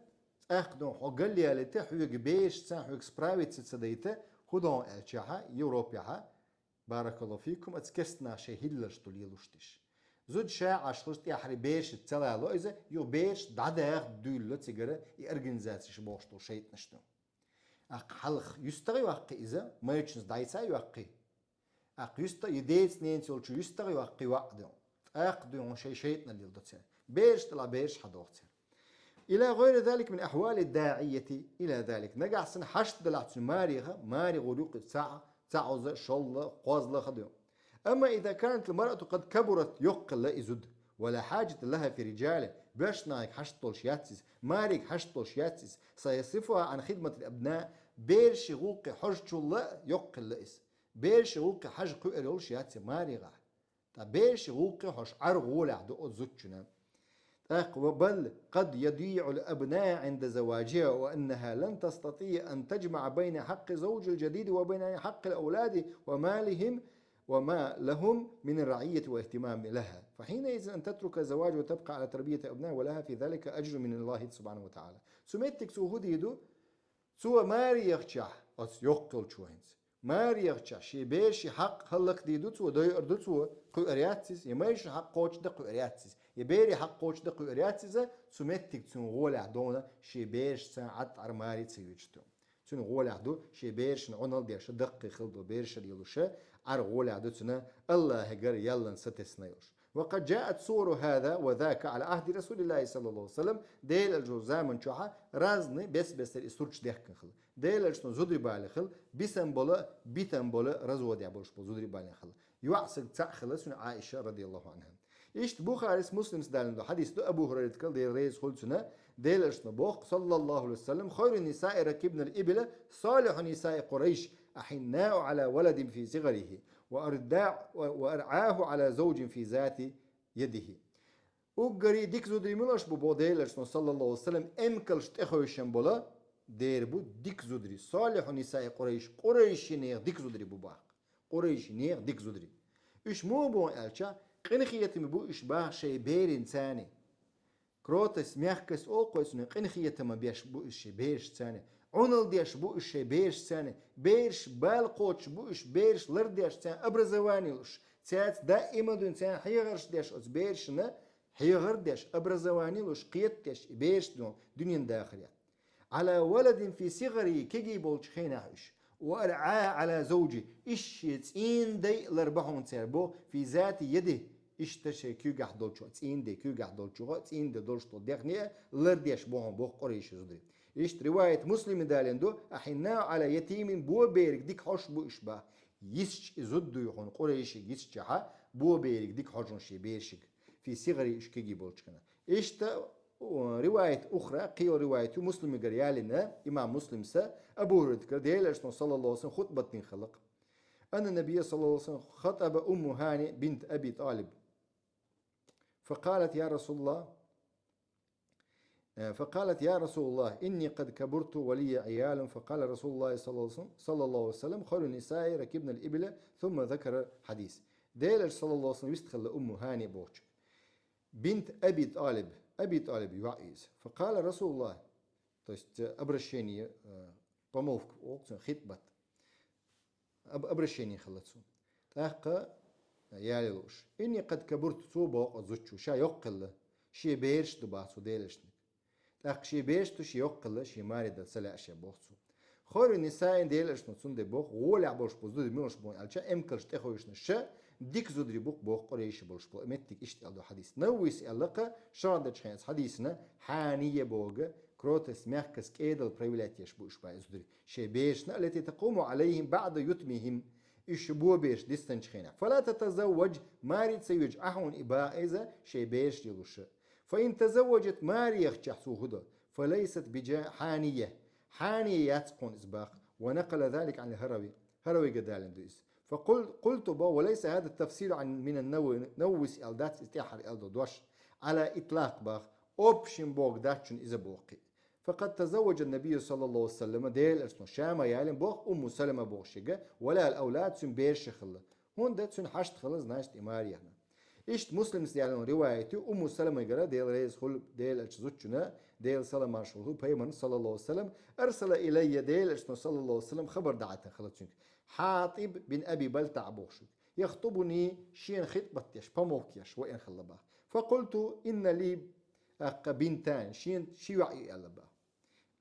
тӀаккха ду хьо галъялийта, хьоьга берашца, хьоьга справиться ца дайта, хӀун до аьлчахь, Европехь, баракаллаху фикум, оцу керстанаша шайн хӀилларш ду лелош дерш. Зуда ша Ӏаш хуьлуш тӀаьххьара берашца ца лало иза, юха бераш дӀадаха дуьйлало цигара и организацеш бохуш долу шайтӀанаш ду. ТӀаккха хьалха юьстагӀ йоккхий иза, майрачунца дӀайца йоккхий. ТӀаккха юьста-, и деца-ненаца йолчу юьстагӀ йоккхий йоӀ ду. ТӀаккха ду хьуна шайн шайтӀанал леладо церан. Бераш делахь бераш хьадоху церан. «إلى غير ذلك من أحوال الداعية إلى ذلك». Нагахь санна хьашт делахь цуьнан мареха, маре гӀур ю кхин цхьаъ, цхьаъ оза, шолла, кхозлагӀа ду. «أما إذا كانت المرأة قد كبرت», йоккха хилла и зуда, «ولا حاجة لها في رجال», боьршнахе хьашт долуш яц иза, маре хьашт долуш яц иза, «سيصرفها عن خدمة الأبناء», бераши гӀуллакхе хьожучул а йоккха хилла иза. Бераши гӀуллакхе хьажа кхуьур йолуш яц и маре гӀахь. Ткъа бераши гӀуллакхе хьожуш Ӏар гӀолехь ду оцу зудчунна. ТӀаккха: «بل قد يضيع الأبناء عند زواجها، وأنها لن تستطيع أن تجمع بين حق الزوج الجديد وبين حق الأولاد ومالهم وما لهم من الرعية والاهتمام لها، فحينئذ أن تترك الزواج وتبقى على تربية أبناء، ولها في ذلك أجر من الله سبحانه وتعالى». Цу меттиг цо хӀун дийр ду? Цо маре яхчахь, оцу йоккхалчо хӀинца. Маре яхчахь, шен бераши хьакъ хӀаллакдийр ду цо, дойур ду цо, кхуьур яц иза, я майрачун хьакъ кхочушдан кхуьур яц иза, я берийн хьакъ кхочушдан кхуьур яц иза, цу меттиг цуьнан гӀолехь ду хьуна шен берашца Ӏад Ӏар маре ца йоьдуш ду. Цуьнан гӀолехь ду шен берашна Ӏуналла деш, даккхий хилла долу бераш лелош, Ӏар гӀолехь ду цуьнан Аллахьигара ялланаш сатесна йолуш. «وقد جاءت صور هذا وذاك على عهد رسول الله صلى الله عليه وسلم». Делан элчан заман чохь разный бес-бесара и сурташ дехкина хилла. Делан элчано зударий балийна хилла, бисина болу, битина болу, разводехь болуш болу зударий балийна хилла. ЙоӀ стаг цхьаъ хилла цуьнан, Ӏайша, радияллаху Ӏанха. Иштта Бухарис, Муслимс далийна долу хьадис ду, Абу ХӀурайрат кхел, Дела реза хуьлда цунна, Делан элчано боху, саллаллаху Ӏалайхи ва саллам: «خير النساء ركبن الإبل صالح نساء قريش، أحناء على ولد في صغره، وأرداع-، وأرعاه على زوج في ذات يده». Уггаре дика зударий муьлш бу боху Делан элчано, саллаллаху Ӏалайхи ва саллам, эмкалш тӀехуьйшина болу дера бу дика зударий. «صالح نساء قريش», къурайшийн нехан дика зударий бу боху. Къурайшийн нехан дика зударий. Уьш муха бу аьлча, Къинхетаме бу уьш бах шоай берашца. Кротость, мягкость олу-кх вай цунах, къинхетаме беш бу уьш шоай берашца. Ӏуналла деш бу уьш шоай берашца. Бераш бала кхочуш бу уьш, бераш лардеш, царна образование луш, цаьрца даима дуьйна царна хьехарш деш оцу берашна, хьехар деш, образование луш, кхетадеш и бераш дуьненан дахарехь. Ӏала валадин фи сигъари, кегий болчу хенахь уьш. Ва аръа Ӏала завджи, иштта шен цӀийнан дай ларбо хьуна цара боху, фи зати яди, иштта шайн куьйгахь долчу, цӀийнан ден куьйгахь долчу, цӀийнан де долуш долу дехне а лардеш бу хьуна боху Къурайши зударий. Иштта риваят Муслиме далийна ду, ахьинна Ӏала ятимин, бо бериг дика хьожуш бу уьш бах. Йисачу и зуда дуй хьуна Къурайшига йисачохь, бо бериг дика хьожуш шен берашига. Фи сигъари, уьш кегий болчу хенахь. Иштта, о, риваят ухра, кхин йолу риваят ю, Муслимигара ялийна, имам Муслимс, Абу Хурайрагара, Делан Элчано, саллаллаху алейхи ва саллям, хутбатдина хилла-кх. Анна набия, саллаллаху алейхи ва саллям, хатаба Умму Хани бинт Аби Талиб. Факалат: «Я Расулаллах». Э, факалат: «Я Расулаллах, инни кад кабурту ва лия Ӏиялун». Факала Расулуллах, саллаллаху алейхи ва саллям, саллаллаху алейхи ва саллям: «Хайру нисаи ракибна ал-ибила», сумма закара хадис. Делан Элча, саллаллаху алейхи ва саллям, вистхилла Умму Хани бохучу. Бинт Аби Талиб, Аби Талиб йоӀ иза. Факала Расулуллах, то есть, э, обращение, э, помолвка, олу цунах хитбат. Об-, обращение хилла цо. ТӀаккха ялийна уьш. Инни кад кабурту, цо боху оцу зудчо, ша йоккха хилла, шен бераш ду бах цо Делан Элчанга. ТӀаккха шен бераш ду, шен йоккха хилла, шен маре дала ца лаьа ша боху цо. Хайру нисаи, Делан Элчано цундела боху, гӀолехь болуш болу зударий муьлш бу аьлча, эмкалш тӀехуьйшина ша, дика зударий бу-кх боху Къурайши болуш болу, меттиг иштта аьлла ду хьадис. Наввис аьлла-кх, шарахь дечу хенахь хьадисана, хьания боху, кротость, мягкость, кӀедал проявлять еш бу уьш бах и зударий. Шайн берашна, аллати такуму Ӏалайхим баъда ютмихим, уьш бо бераш дисинчу хенахь. Фала татазавваж, маре ца йоьдуш Ӏа хьуна и бах иза, шайн бераш лелош. Фа ин тазавважат, маре яхчахь цо хӀун до? Фа лайсат би хьания. Хьания яц кхунна иза бах. Ва накъала залика Ӏан хӀарави. ХӀаравига далийна ду иза. Фа къул-, къулту боху, ва лайса хӀаза тафсиру Ӏан мин ан-Наввис аьлла дац иза тӀаьххьара аьлла долу дош. Ӏала итлакъ бах. Общем бохург дац цуьнан иза боху кхин. Факъад тазавважа набию, саллаллаху алейхи ва саллям, Делан Элчано ша ма ялийна боху Умму Салама боху шега, ва лахӀа ал-авлад, цуьнан бераш хилла. ХӀунда цуьнан хьашт хилла, значит, и маре яхна. Иштта Муслимс ялийна риваят ю, Умму Саламагара, Дела реза хуьлда Делан Элчан зудчунна, Делан салам-маршалла хуьлда пайхамарна, саллаллаху алейхи ва саллям, арсала илайя, Делан Элчано, саллаллаху алейхи ва саллям, хабар дахьийтина хилла цуьнга. Хьатиб бин Аби БалтаӀа бохуш ву. Яхтубуни, шена хитбат деш, помолвка еш, веана хилла бах. Факъулту инна ли аккха бинтани, шен ши йоӀ ю аьлла бах.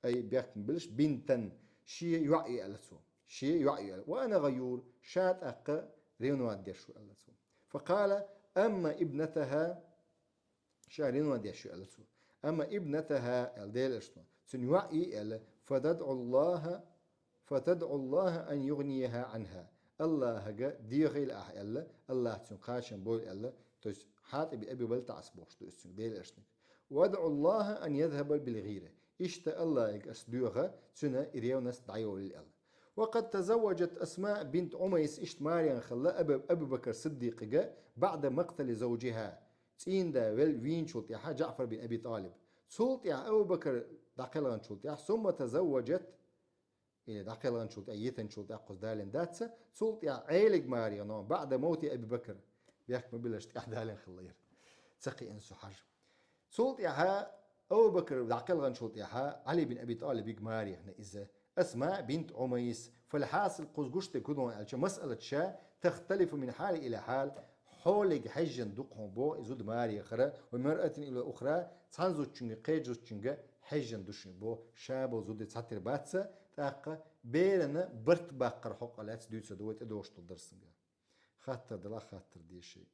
Ай, бехк ма билаш, бинтан, шен йоӀ ю аьлла цо. Шен йоӀ ю аьлла. Ва ана гъайюр, ша тӀаккха ревновать деш ву аьлла цо. Факъала, амма ибнатаха, ша ревновать деш ю аьлла цо. Амма ибнатаха, аьлла Делан Элчано, цуьнан йоӀ ю аьлла, фатадӀу Аллаха, фатадӀу Аллаха ан югънияха Ӏанха. Аллахьага дехийла ахьа аьлла, Аллахь цуьнан кхачам бойла аьлла, то есть Хьатиб бин Аби БалтаӀас бохуш ду иза цуьнга, Делан Элчанга. Ва адӀу Аллаха ан язхаба бил гъира. Иштта Аллахьага ас доьху, цуьнан и ревность дӀайолийла аьлла. Ва къад тазавважат Асма бинт Ӏумайс, иштта маре яхна хилла Аби-, Аби Бакр Сиддикъига, баъда макътали завджиха. ЦӀийнан да вел-, вийначул тӀаьхьа Джаъфар бин Аби ТӀалиб. Цул тӀаьхьа Абу Бакр дӀакхелханчул тӀаьхьа, сумма тазавважат, или дӀакхелханчул тӀаьхьа, йитанчул тӀаьхьа кхуза далийна дац, цул тӀаьхьа Ӏелиг маре яхна, баъда мавти Аби Бакр. Бехк ма билаш, тӀаьхьа далийна хилла яра. Ца кхиъна со хьажа. Цул тӀаьхьа Абу Бакр дӀакхелханчул тӀаьхьа Ӏали бин Аби ТӀалибига маре яхна иза. Асма бинт Ӏумайс. Фалхьасил, кхуза гуш дерг хӀун ду аьлча, масъалат ша тахталифу мин хьали ила хьал, хьоле хьаьжжина ду-кх хьуна боху и зуда маре яхар, ва мин маръатин ила ухра, цхьана зудчуьнга кхечу зудчуьнга хьаьжжина ду шуна боху, ша болу зуда цхьатера бац, тӀаккха берана барт баккхар хьокъехь лаьцна дуьйцур ду вай тӀедогӀуш долу дарсехь. Хаттар далахь, хаттар де шайн.